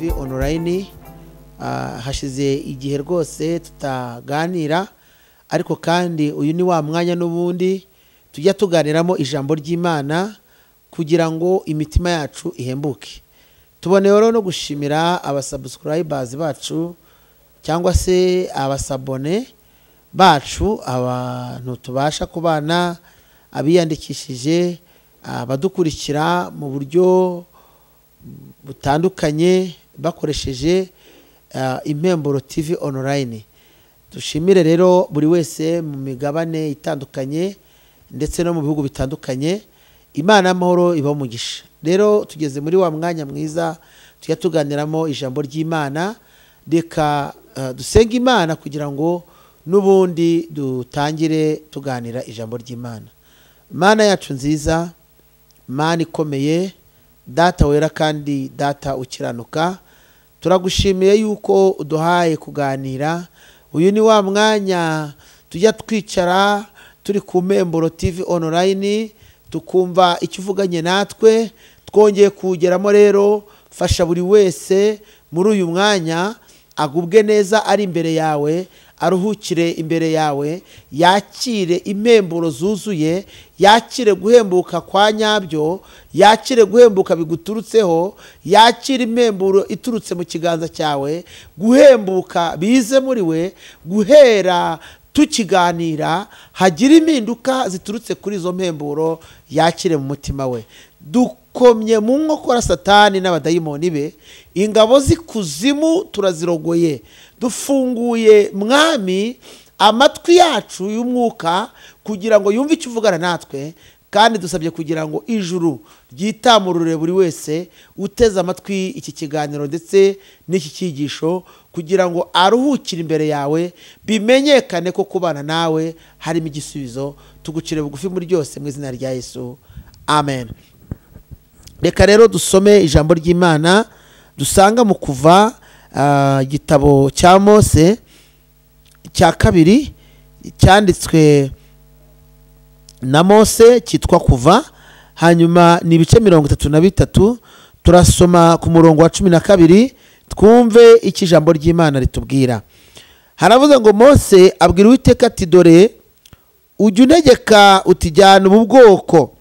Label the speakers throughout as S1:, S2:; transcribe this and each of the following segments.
S1: TV Online. Hashize igihe rwose tutaganira, ariko kandi uyu ni wa mwanya n'ubundi tujya tuganiramo ijambo ry'Imana kugira ngo imitima yacu ihembuke. Tuboneyeho rero no gushimira abasubscribers bacu cyangwa se abasabone bacu, abantu tubasha kubana, abiyandikishije, abadukurikira mu buryo butandukanye bakoresheje Impemburo TV Online. Dushimire rero buri wese mu migabane itandukanye ndetse no mu bihugu bitandukanye. Imana y'amahoro ibahe umugisha. Rero tugeze muri wa mwanya mwiza tujya tuganiramo ijambo ry'Imana. Reka dusenge Imana kugira ngo n'ubundi dutangire tuganira ijambo ry'Imana. Mana yacu nziza, Mana ikomeye, Data wera kandi Data ukiranuka, turagushimiye yuko uduhaye kuganira. Uyu ni wa mwanya tujya twicara turi ku Mpemburo TV Online tukumva icyo uvuganye natwe. Twongeye kuwugeramo rero, fasha buri wese muri uyu mwanya agubwe neza ari imbere yawe, aruhukire imbere yawe, yakire impemburo zuzuye, yakire guhembuka kwa nyabyo, yakire guhembuka biguturutseho, yakire impemburo iturutse mu kiganza cyawe, guhembuka bize muri we, guhera tukiganira hagira impinduka ziturutse kuri izo mpemburo, yakire mu mutima we. Dukomye mu nkokora Satani n'abadayimoni be, ingabo z'ikuzimu turazirogoye. Dufunguye Mwami amatwi yacu y'umwuka kugira ngo yumve icyo uvugana natwe, kandi dusabye kugira ngo ijuru ryitamurure buri wese uteze amatwi iki kiganiro ndetse n'iki cyigisho, kugira ngo aruhukire imbere yawe, bimenyekane ko kubana nawe harimo igisubizo. Tugucire bugufi muri byose mu izina rya Yesu, amen. Reka rero dusome ijambo ry'Imana dusanga mu Kuva, igitabo cya Mose cya kabiri cyanditswe na Mose cyitwa Kuva, hanyuma ni ibice 33. Turasoma ku murongo wa 12 twumve icyo ijambo ry'Imana ritubwira. Haravuze ngo Mose abwira Uwiteka ati, dore ujya untegeka utijyana ubu bwoko,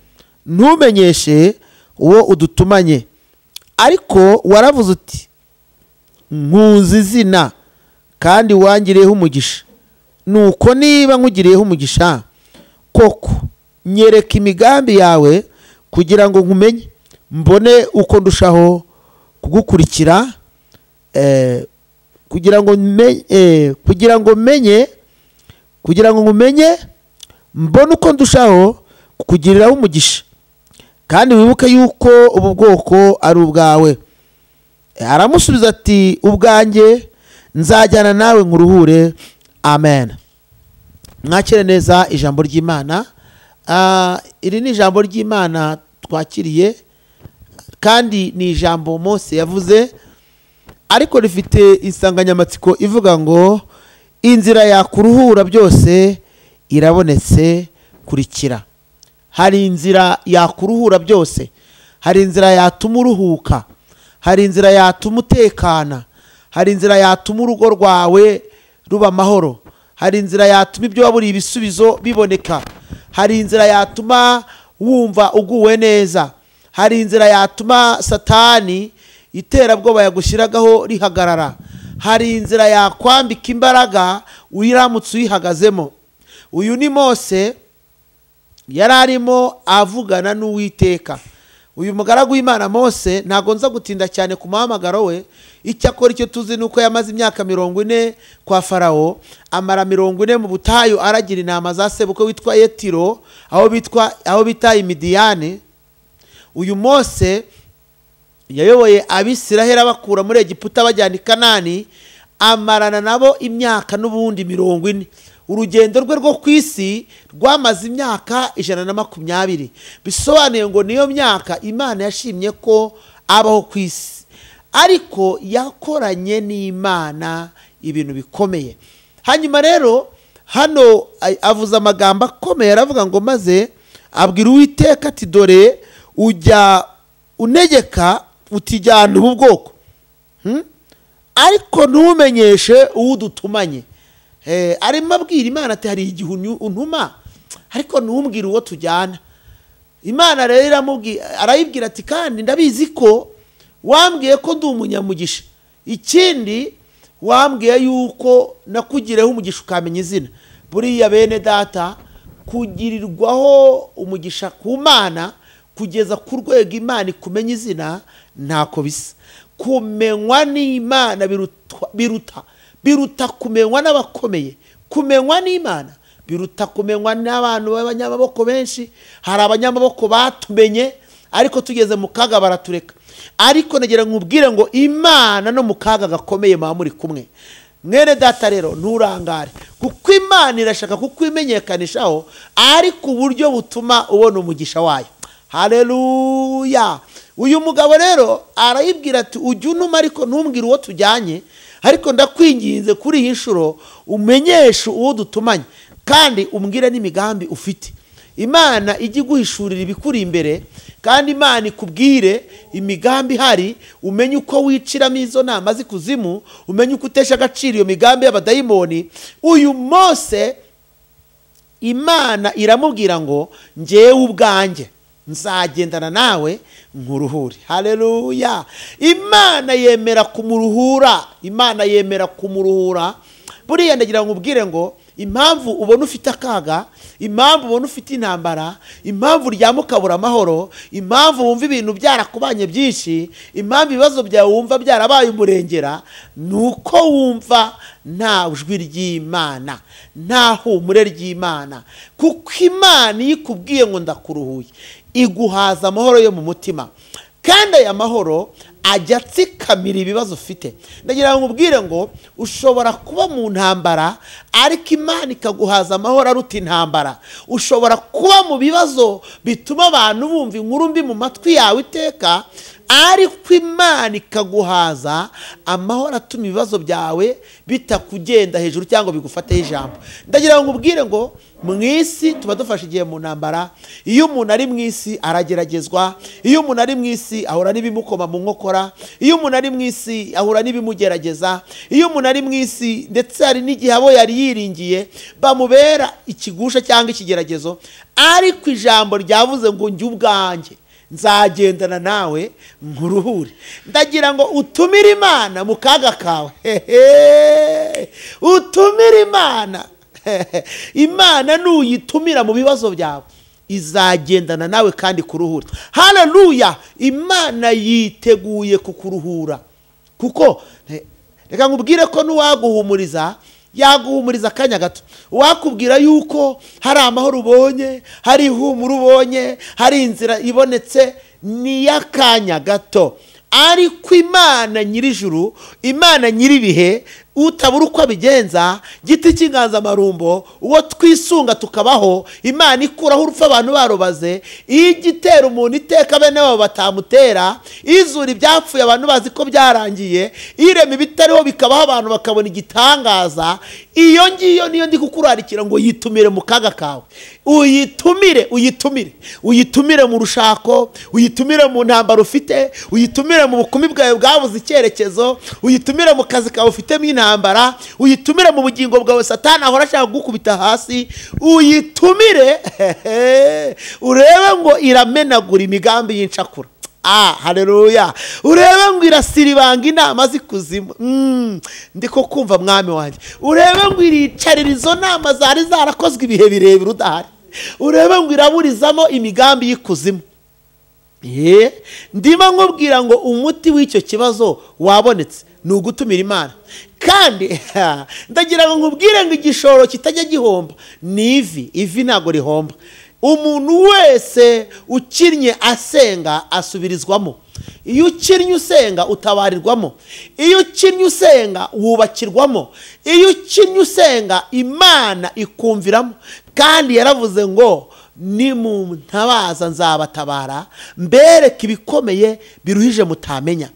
S1: ntumenyeshe uwo udutumanye, ariko waravuze uti nkuzi izina kandi wangiriyeho umugisha. Nuko niba nkugiriyeho umugisha koko, nyereka imigambi yawe kugira ngo nkumenye, mbone uko ndushaho kugukurikira, kugira ngo nkumenye, mbone uko ndushaho kukugiriraho umugisha, kandi wibuke yuko ubu bwoko ari ubwawe. Aramusubiza ati, ubwanjye nzajyana nawe nkuruhure. Amen. Mwakire neza ijambo ry'Imana. Iri ni ijambo ry'Imana twakiriye, kandi ni ijambo Mose yavuze, ariko rifite insanganyamatsiko ivuga ngo inzira yakuruhura byose irabonetse, kurikira. Hari inzira yakuruhura byose, hari inzira yatuma uruhuka, hari inzira yatuma utekana, hari inzira yatuma urugo rwawe ruba amahoro, hari inzira yatuma ibyo waburiye ibisubizo biboneka, hari inzira yatuma wumva uguwe neza, hari inzira yatuma Satani iterabwoba yagushyiragaho rihagarara, hari inzira yakwambika imbaraga uyiramutse uyihagazemo. Uyu ni Mose yari arimo avugana n'Uwiteka. Uyu mugaragu w'Imana Mose, ntago nza gutinda cyane ku muhamagaro we. Icyakora icyo tuzi nuko yamaze imyaka 40 kwa Farawo, amara 40 mu butayu aragira intama za sebukwe witwa Yetiro, aho bita Imidiyani. Uyu Mose yayoboye Abisiraheli abakura muri Egiputa bajyana i Kanani, amarana nabo imyaka n'ubundi 40. Urugendo rwe rwo ku isi rwamaze imyaka 120, bisobanuye ngo niyo myaka Imana yashimye ko abaho ku isi, ariko yakoranye n'Imana ibintu bikomeye. Hanyuma rero hano avuze amagambo akomeye, aravuga ngo maze abwira Uwiteka ati, dore ujya untegeka utijyana ubu bwoko, Ariko ntumenyeshe uwo dutumanye. Arimo abwira Imana ati hari igihe untuma ariko ntumbwire uwo tujyana. Imana rero arayibwira ati kandi ndabizi ko wambwiye ko ndi umunyamugisha, ikindi wambwiye yuko nakugireho umugisha ukamenya izina. Buriya bene data, kugirirwaho umugisha ku Mana kugeza ku rwego Imana ikumenya izina ntako bisa. Kumenywa n'Imana biruta kumenywa n'abakomeye. Kumenywa n'Imana biruta kumenywa n'abantu b'abanyamaboko benshi. Hari abanyamaboko batumenye ariko tugeze mu kaga baratureka. Ariko nagira nkubwire ngo Imana no mu kaga gakomeye muba muri kumwe. Mwene data rero nturangare, kuko Imana irashaka kukwimenyekanishaho ariko uburyo butuma ubona umugisha wayo. Haleluya. Uyu mugabo rero arayibwira ati ujye untuma ariko ntumbwire uwo tujyanye, ariko ndakwinginze kuri iyi nshuro umenyeshe uwo dutumanye kandi umbwire n'imigambi ufite. Imana ijye iguhishurira ibikuri imbere, kandi Imana ikubwire imigambi ihari, umenye uko wiciramo izo nama z'ikuzimu, umenye uko utesha agaciro iyo migambi y'abadayimoni. Uyu Mose Imana iramubwira ngo njyewe ubwanjye nzagendana nawe nkuruhure. Haleluya. Imana yemera kumuruhura. Imana yemera kumuruhura. Buriya ndagira ngo ubwire ngo impamvu ubona ufite akaga, impamvu ubona ufite intambara, impamvu uryama ukabura amahoro, impamvu wumva ibintu byarakubanye byinshi, impamvu ibibazo byawe wumva byarabaye umurengera, nuko wumva nta jwi ry'Imana, nta humure ry'Imana. Kuko Imana iyo ikubwiye ngo ndakuruhuye, iguhaza amahoro yo mu mutima, kandi aya mahoro ajya atsikamira ibibazo ufite. Ndagira ngo nkubwire ngo ushobora kuba mu ntambara ariko Imana ikaguhaza amahoro aruta intambara. Ushobora kuba mu bibazo bituma abantu bumva inkuru mbi mu matwi yawe iteka, ariko Imana ikaguhaza amahoro atuma ibibazo byawe bitakugenda hejuru cyangwa bigufateho ijambo. Ndagira ngo nkubwire ngo mu isi tuba dufashe igihe mu ntambara. Iyo umuntu ari mu isi arageragezwa, iyo umuntu ari mu isi ahura n'ibimukoma mu nkokora, iyo umuntu ari mu isi ahura n'ibimugerageza, iyo umuntu ari mu isi ndetse hari n'igihe abo yari yiringiye bamubera ikigusha cyangwa ikigeragezo. Ariko ijambo ryavuze ngo njye ubwanjye nzagendana nawe nkuruhure. Ndagira ngo utumire Imana mu kaga kawe. Utumire Imana. Imana nuyitumira mu bibazo byawe izagendana nawe kandi kuruhura. Haleluya. Imana yiteguye kukuruhura. Kuko reka nkubwire ko nuwaguhumuriza yaguhumuriza akanya gato. Wakubwira yuko hari amahoro ubonye, hari ihumure ubonye, hari inzira ibonetse, ni yakanya gato. Ariko Imana nyirijuru, Imana nyiribihe, utabura uko abigenza, giti cy'inganzamarumbo, uwo twisunga tukabaho, Imana ikuraho urupfu abantu barobaze, igitera umuntu iteka bene babo batamutera, izura ibyapfuye abantu bazi ko byarangiye, irema ibitariho bikabaho abantu bakabona igitangaza. Iyo ngiyo niyo ndi kukurarikira ngo yitumire mu kaga kawe. Uyitumire, uyitumire, uyitumire mu rushako, uyitumire mu ntambaro ufite, uyitumire mu bukumi bwawe bwabuze icyerekezo, uyitumire mu kazi kawe ufitemo intambara, uyitumire mu bugingo bwawe Satani ahora ashaka kugukubita hasi, uyitumire urebe ngo iramenagura imigambi y'incakura. Haleluya. Urebe ngo irasiribanga inama z'ikuzimu. Ndiko kumva mwami wanjye. Urebe ngo iricarira izo nama zari zarakozwe ibihe birebire udahari. Urebe ngo iraburizamo imigambi y'ikuzimu. Ndimo nkubwira ngo umuti w'icyo kibazo wabonetse ni ugutumira Imana. Kandi ndagira ngo nkubwire ngo igishoro kitajya gihomba ni ivi. Ivi ntago rihomba. Umuntu wese ukinnye asenga asubirizwamo. Iyo ukinnye usenga utabarirwamo. Iyo ukinnye usenga wubakirwamo. Iyo ukinnye usenga Imana ikumviramo. Kandi yaravuze ngo nimuntabaza nzabatabara, mbereke ibikomeye biruhije mutamenya.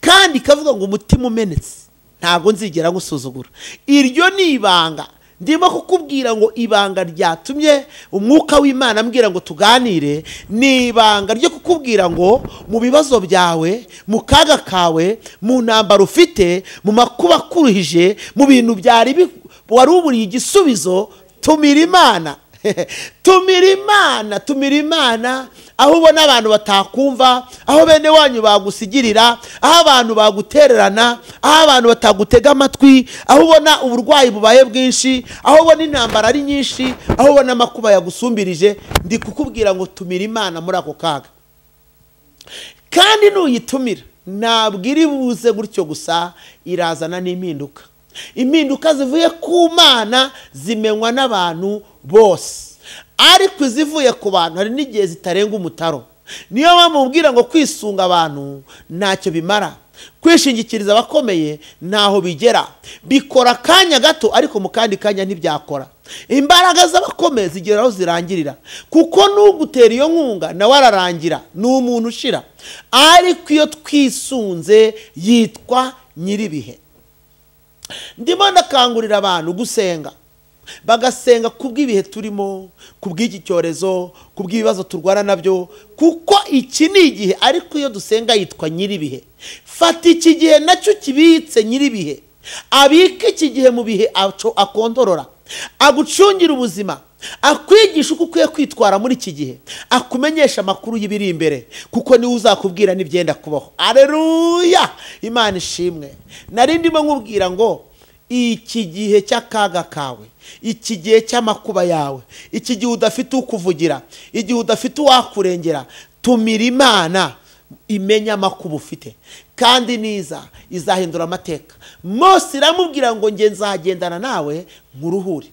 S1: Kandi ikavuga ngo umutima umenetse ntabwo nzigera ngusuzugura. Iryo ni ibanga. Ndimo kukubwira ngo ibanga ryatumye umwuka w'Imana ambwira ngo tuganire, ni ibanga ryo kukubwira ngo mu bibazo byawe, mu kaga kawe, mu ntambara ufite, mu makuba akuruhije, mu bintu byari wari uburiye igisubizo, tumira Imana. Tumira Imana, tumira Imana. Aho ubona abantu batakumva, aho bene wanyu bagusigirira, aho abantu bagutererana, aho abantu batagutega amatwi, aho ubona uburwayi bubaye bwinshi, aho ubona intambara ari nyinshi, aho ubona amakuba yagusumbirije, ndi kukubwira ngo tumira Imana muri ako kaga. Kandi nuyitumira ntabwo iri buze gutyo gusa, irazana n'impinduka. Impinduka zivuye ku Mana zimenywa n'abantu bose, ariko izivuye ku bantu hari n'igihe zitarenga umutaro. Niyo mpamvu mubwira ngo kwisunga abantu ntacyo bimara, kwishingikiriza abakomeye ntaho bigera, bikora akanya gato ariko mu kandi kanya ntibyakora. Imbaraga z'abakomeye zigera aho zirangirira, kuko n'ugutera iyo nkunga nawe ararangira, ni umuntu ushira. Ariko iyo twisunze yitwa nyiribihe. Ndimo ndakangurira abantu gusenga, bagasenga kubw'ibihe turimo, kubw'iki cyorezo, kubw'ibibazo turwana nabyo, kuko iki ni igihe. Ariko iyo dusenga yitwa nyiribihe. Fata iki gihe nacyo kibitse nyiribihe, abike iki gihe mu bihe akontorora, agucungira ubuzima, akwigisha uko ukwiye kwitwara muri iki gihe, akumenyesha amakuru y'ibiri imbere, kuko niwe uzakubwira n'ibyenda kubaho. Aleluya, Imana ishimwe. Nari ndimo nkubwira ngo iki gihe cy'akaga kawe, iki gihe cy'amakuba yawe, iki gihe udafite ukuvugira, igihe udafite uwakurengera, tumira Imana imenya amakuba ufite, kandi niza izahindura amateka. Mose iramubwira ngo nge nzagendana nawe nkuruhure,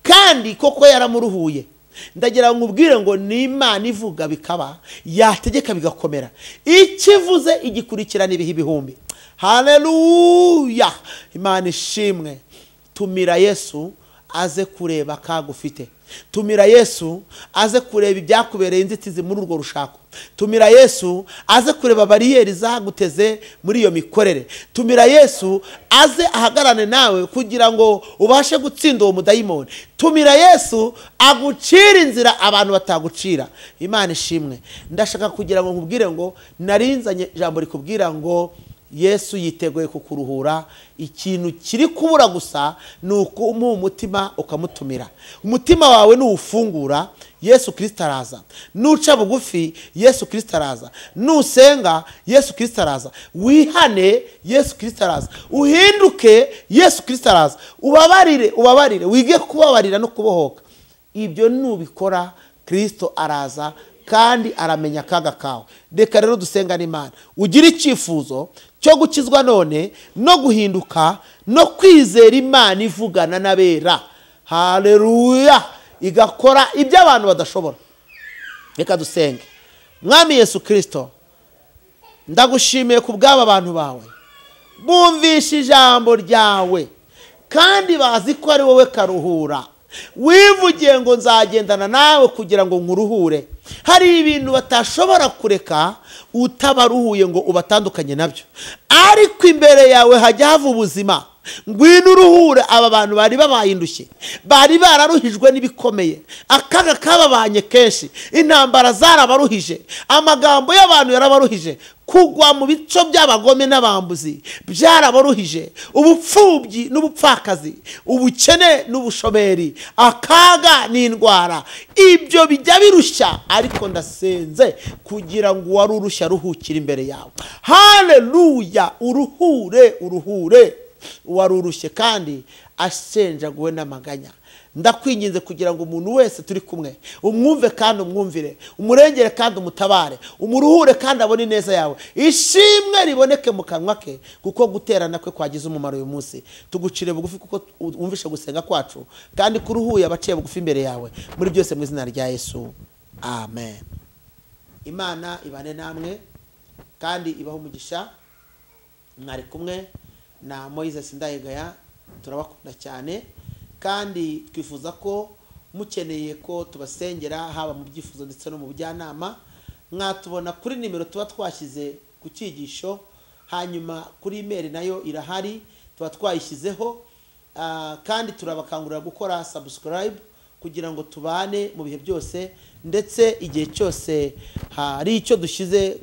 S1: kandi koko yaramuruhuye. Ndagira ngo ubwire ngo ni Imana ivuga bikaba, yategeka bigakomera, ikivuze igikurikirana ibihe ibihumbi. Haleluya, Imana ishimwe. Tumira Yesu aze kureba akagufite, tumira Yesu aze kureba ibyakubereye inzitizi muri urwo rushako, tumira Yesu aze kureba bariyeri zaguteze muri iyo mikorere, tumira Yesu aze ahagarane nawe kugira ngo ubashe gutsinda uwo mudayimoni, tumira Yesu agucira inzira abantu batagucira. Imana ishimwe. Ndashaka kugira ngo nkubwire ngo narinzanye ijambo rikubwira ngo Yesu yiteguye kukuruhura. Ikintu kiri kubura gusa ni ukumuha umutima ukamutumira. Umutima wawe nuwufungura, Yesu Kristo araza. Nuca bugufi, Yesu Kristo araza. Nusenga, Yesu Kristo araza. Wihane, Yesu Kristo araza. Uhinduke, Yesu Kristo araza. Ubabarire, ubabarire, wige kubabarira no kubohoka. Ibyo nubikora, Kristo araza kandi aramenya akaga kawe. Reka rero dusenga n'Imana. Ugira icyifuzo cyo gukizwa none no guhinduka no kwizera Imana ivugana n'abera. Haleluya, igakora ibyo abantu badashobora. Reka dusenge. Mwami Yesu Kristo, ndagushimiye ku bw'aba bantu bawe bumvishe ijambo ryawe kandi bazi ko ari wowe karuhura. Wivugiye ngo nzagendana nawe kugira ngo nkuruhure. Hari ibintu batashobora kureka utabaruhuye ngo ubatandukanye nabyo, ariko imbere yawe hajya hava ubuzima. Ngwino uruhure aba bantu bari babaye indushye, bari bararuhijwe n'ibikomeye, akaga kababanye kenshi, intambara zarabaruhije, amagambo y'abantu yarabaruhije, kugwa mu bico by'abagome n'abambuzi byarabaruhije, ubupfubyi n'ubupfakazi, ubukene n'ubushomeri, akaga n'indwara, ibyo bijya birushya. Ariko ndasenze kugira ngo uwari urushya ruhukire imbere yawe. Haleluya, uruhure, uruhure uwari urushye kandi ashenjaguwe n'amaganya. Ndakwinginze kugira ngo umuntu wese turi kumwe umwumve kandi umwumvire, umurengere kandi umutabare, umuruhure kandi abone neza yawe, ishimwe riboneke mu kanwa ke, kuko guterana kwe kwagize umumaro uyu munsi. Tugucire bugufi kuko wumvishe gusenga kwacu, kandi kuruhuye abaciye bugufi imbere yawe muri byose, mu izina rya Yesu, amen. Imana ibane namwe kandi ibahe umugisha. Mwari kumwe na Moise Sindayigaya, turabakunda cyane kandi twifuza ko mukeneye ko tubasengera haba mu byifuzo ndetse no mu bujyanama, mwatubona kuri nimero tuba twashyize ku cyigisho, hanyuma kuri email nayo irahari tuba twayishyizeho. Kandi turabakangurira gukora subscribe kugira ngo tubane mu bihe byose, ndetse igihe cyose hari icyo dushyize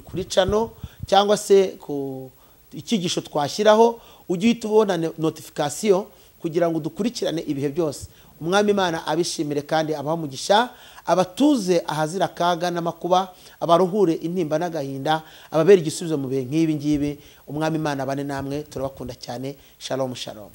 S1: kuri channel cyangwa se ku icyigisho twashyiraho, ujye uhita ubona notification kugira ngo dukurikirane ibihe byose. Umwami Imana abishimire kandi abahe umugisha, abatuze ahazira akaga n'amakuba, abaruhure intimba n'agahinda, ababere igisubizo mu bihe nk'ibi ngibi. Umwami Imana abane namwe, turabakunda cyane. Shalom, shalom.